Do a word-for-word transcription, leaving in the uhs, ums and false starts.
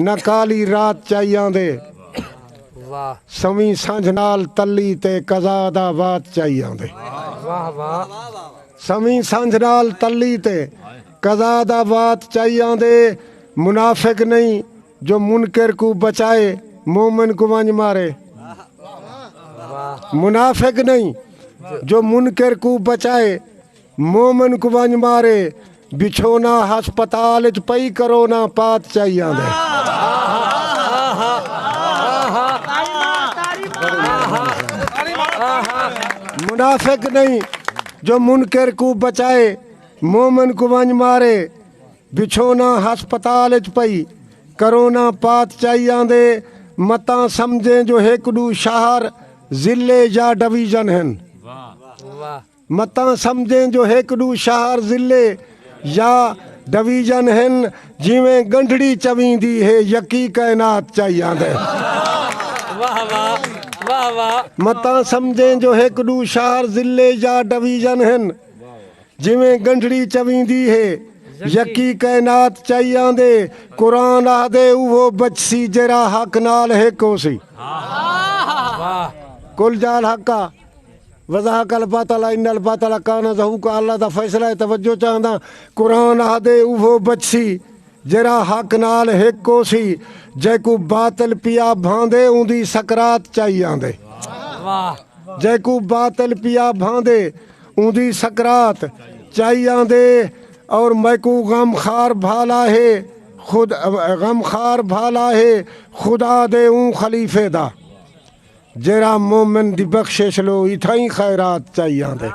نہ کالی رات چائی آندے۔ واہ سویں سانجھ نال تلی تے قضا دا وات چائی آندے۔ واہ واہ سویں سانجھ نال تلی تے قضا دا وات چائی آندے۔ منافق نہیں جو منکر کو بچائے، مومن کو ونج مارے۔ واہ منافق نہیں جو منکر کو بچائے، مومن کو ونج مارے۔ بچھونا ہسپتال اچ پئی، کرونا پات چائی آندے۔ منافق نہیں جو منکر کو بچائے، مومن کو ونج مارے۔ بچھونا ہسپتال اچ پئی، کرونا پات چائی آندے۔ متاں سمجھیں جو ہک ݙو شہر، ضلع یا ڈویژن ہن۔ واہ متاں سمجھیں جو ہک ݙو شہر، ضلع یا ڈویژن ہن۔ جیویں ڳنڈھڑی چویندی ہے، یکی کائنات چائی آندے۔ واہ واہ واہ واہ متاں سمجھیں جو ہک ݙو شہر، ضلع یا ڈویژن ہن۔ جیویں ڳنڈھڑی چویندی ہے، یکی کائنات چائی آندے۔ قرآن آہدے اوہو بچسی جیرھا حق نال ہک ہوسی۔ واہ کل جال حق آ۔ وضحک الباطل ان الباطل کان زہوقا۔ اللہ دا فیصلہ ہے، توجہ چاہنداں۔ قرآن آہدے اوہو بچسی جیرھا حق نال ہک ہوسی۔ جیکوں باطل پیا بھاندے، اوندی سکرات چائی آندے۔ واہ جیکوں باطل پیا بھاندے، اوندی سکرات چائی آندے۔ اور میکوں غم خار بھالا ہے، خود غم خار بھالا ہے خدا دے اوں خلیفے دا، جیرھا مومن دی بخشش لو اتھائیں خیرات چائی آندے۔